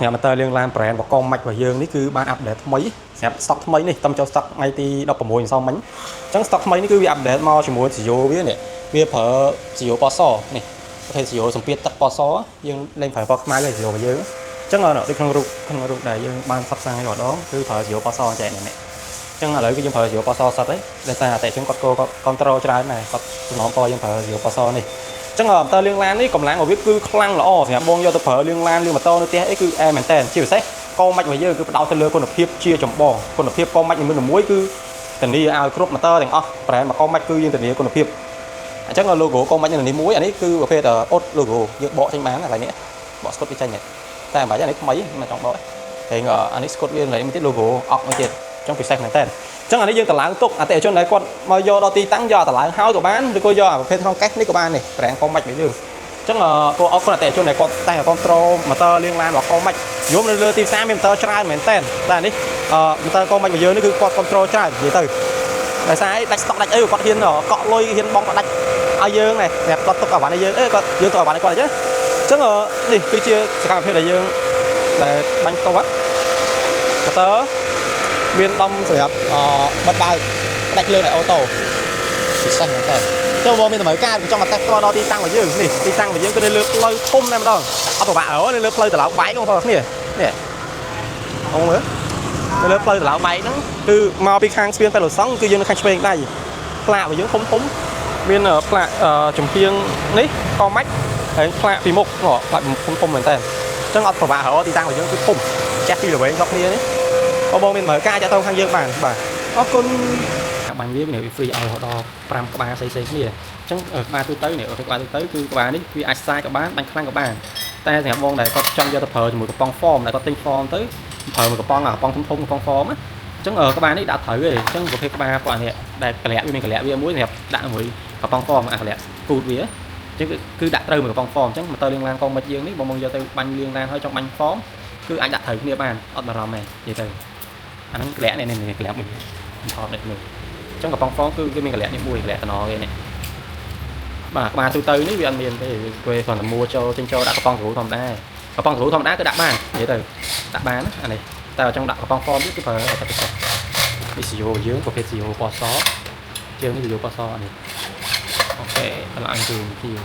សម្រាប់ម៉ូទ័រលាងឡាន brand បកម៉ាច់របស់យើងនេះគឺបាន update ថ្មីសម្រាប់ stock ថ្មីនេះតំចូល stock ថ្ងៃទី16ម្សិលមិញអញ្ចឹង stock ថ្មីនេះគឺវា update មកជាមួយស៊ីយ៉ូវានេះវាប្រើស៊ីយ៉ូពណ៌សនេះប្រភេទស៊ីយ៉ូសម្ពាធទឹកពណ៌សយើងលេងប្រើពណ៌ខ្មៅហើយស៊ីយ៉ូរបស់យើងអញ្ចឹងដូចក្នុងរូបដែលយើងបានផ្សព្វផ្សាយម្ដងគឺប្រើស៊ីយ៉ូពណ៌សចែកនេះអញ្ចឹងឥឡូវគឺយើងប្រើស៊ីយ៉ូពណ៌សសុទ្ធហើយដោយសារអតិថិជនគាត់គាត់ control ច្រើនដែរគាត់សំណូមពរយើងប្រើស៊ីយ៉ូពណ៌សនេះអញ្ចឹងម៉ូទ័រលាងឡាននេះកម្លាំងរបស់វាគឺខ្លាំងល្អសម្រាប់បងយកទៅប្រើលាងឡានលាងម៉ូតូនៅផ្ទះអីគឺអែមែនតើជាពិសេសកម៉ាច់របស់យើងគឺផ្ដោតទៅលើគុណភាពជាចម្បងគុណភាពកម៉ាច់នីមួយៗគឺធានាឲ្យគ្រប់ម៉ូទ័រទាំងអស់ brand មកកម៉ាច់គឺយើងធានាគុណភាពអញ្ចឹង logo កម៉ាច់នៅនេះមួយអានេះគឺប្រភេទអ៊ុត logo យើងបកចេញបានកន្លែងនេះបកស្កុតវាចេញតែមិនបាច់អានេះថ្មីមិនចង់បកហើយអានេះស្កុតវាកន្លែងនេះទៀត logo អក់មួយទៀតអញ្ចឹងពិសេសមែនតើអញ្ចឹងអានេះយើងតម្លើងទុកអតិថិជនដែលគាត់មកយកដល់ទីតាំងយកតម្លើងហើយក៏បានឬក៏យកអាប្រភេទក្នុងកេសនេះក៏បាននេះ brand កម៉ាច់របស់យើងអញ្ចឹងក៏អរគុណអតិថិជនដែលគាត់តែ control ម៉ូទ័រលាងឡានរបស់កម៉ាច់យំនៅលើទីផ្សារមានម៉ូទ័រច្រើនមែនតើតែនេះម៉ូទ័រកម៉ាច់របស់យើងនេះគឺគាត់ control ច្រើននិយាយទៅដោយសារអីដាច់ stock ដាច់អីគាត់ហ៊ានកក់លុយហ៊ានបងក៏ដាច់ឲ្យយើងដែរសម្រាប់គាត់ទុកអវ៉ាន់ឲ្យយើងអេគាត់យើងទុកអវ៉ាន់ឲ្យគាត់អញ្ចឹងអញ្ចឹងនេះគឺជាសកម្មភាពដែលយើងដែលបាញ់ផ្ទាត់ម៉ូទ័រមានដំសម្រាប់បិទបើកផ្ដាច់ភ្លើងដោយ auto ពិសេសមែនតើចូលមកមានតម្រូវការចង់មកតេស្តផ្ទាល់ដល់ទីតាំងរបស់យើងនេះទីតាំងរបស់យើងគឺនៅលើផ្លូវធំតែម្ដងអត់ពិបាកអើនៅលើផ្លូវត្រឡោកបែកបងប្អូនគ្នានេះអូមើលនៅលើផ្លូវត្រឡោកបែកហ្នឹងគឺមកពីខាងស្ពានប៉ែលសង់គឺយើងនៅខាងឆ្វេងដៃផ្លាករបស់យើងធំធំមានផ្លាកចំហៀងនេះកម៉ាច់ហើយផ្លាកពីមុខផ្លាកធំធំមែនតើអញ្ចឹងអត់ពិបាករកទីតាំងរបស់យើងគឺធំចេះពីល្វែងស្រុកគ្នានេះបងបងមានតម្រូវការចាក់ទៅខាងយើងបានបាទអរគុណបាញ់វានេះវា free ឲ្យរហូតដល់5ក្បាលផ្សេងៗគ្នាអញ្ចឹងក្បាលទូទៅនេះក្បាលទូទៅគឺក្បាលនេះវាអាចសាយក៏បានបាញ់ខ្លាំងក៏បានតែសម្រាប់បងដែលគាត់ចង់យកទៅប្រើជាមួយកំប៉ុង foam ដែលគាត់ទិញ foam ទៅប្រើមួយកំប៉ុងអាកំប៉ុងធំធំកំប៉ុង foam ណាអញ្ចឹងក្បាលនេះដាក់ត្រូវទេអញ្ចឹងប្រភេទក្បាលពួកនេះដែលកលៈវាមានកលៈវាមួយសម្រាប់ដាក់មួយកំប៉ុង foam អាកលៈគូតវាអញ្ចឹងគឺដាក់ត្រូវមួយកំប៉ុង foam អញ្ចឹងម៉ូទ័រលាងឡានកងមិចយើងនេះបងបងយកទៅបាញ់លាងឡានហើយចង់បាញ់ foam គឺអាចដាក់ត្រូវគ្នាបានអត់បារម្ភទេនិយាយទៅអាហ្នឹងកលៈនេះនេះកលៈមួយថតនេះមើលអញ្ចឹងកំប៉ុង foam គឺគេមានកលៈនេះមួយកលៈតំណគេនេះបាទក្បាលទូទៅនេះវាអត់មានទេវាគ្រាន់តែមួចូលចេញចូលដាក់កំប៉ុងគ្រូធម្មតាកំប៉ុងគ្រូធម្មតាគឺដាក់បាននិយាយទៅដាក់បានណាអានេះតែចង់ដាក់កំប៉ុង foam ទៀតគឺប្រើតែពិសេសនេះស៊ីយ៉ូយើងប្រភេទស៊ីយ៉ូពណ៌សជើងនេះស៊ីយ៉ូពណ៌សនេះOK តម្លើងជើងស៊ីយ៉ូ